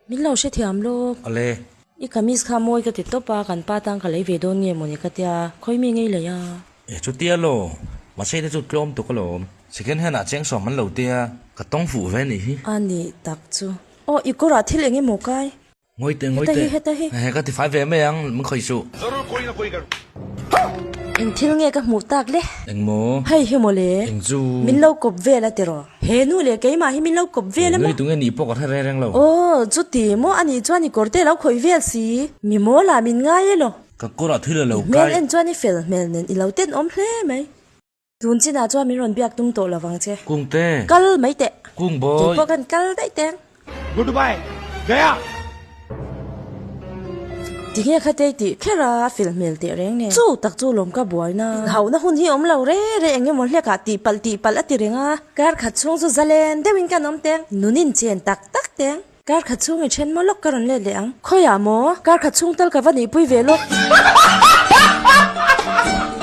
Min lo hrethiam lawk. Awle. I kamis kha mawi ka ti tawp a, kan pa tan ka lei ve dawn nge mawni ka tia, khawi mi ngei lei a. E chutia law, mahse te chu tlawm tuk alawm. Second hand ah cheng sawm an lo tia, ka tawng fuh ve nih hi. A nih tak chu. Aw i kawrah thil eng emaw kai? Ngawi teh, ngawi Heta hi, teh. heta hi. He ka ti fai ve mai ang, min khawih suh. Eng thil nge ka hmuh tak le? Eng maw? Hei hi maw le? Eng chu? Min lo kawp vel a tiraw? He nu leh keimah hi min lo kawp vel a maw? Nui tunge nih pawh ka hre reng reng lo. Aw, chuti maw? Anih chuan i kawr te lo khawih vel si. Mi maw lah min ngai e law? Ka kawrah thil a lo kai. Hmel en chuan i fel hmel nen i lo tenawm hle mai. Tun chinah chuan min rawn biak tum tawh lovang che. Kungte. Kal mai teh. Kung bawi. Kei pawh kan kal daih teng. Goodbye. Gaya. Tinge kha tei tih kher a, a fel hmel teh reng nen. Chu tak chu lawm ka buaina. Inhauhna hun hi awm lo re re eng emaw hlekah tih palh tih palh a ti reng a. Kar khat chhung chu zalen deuhin kan awm teng. Nunin chen tak tak teng. Kar khat chhung i then maw lawk ka rawn let leh ang. Khawiah maw? Kar khat chhung tal ka va nihpui ve lawk.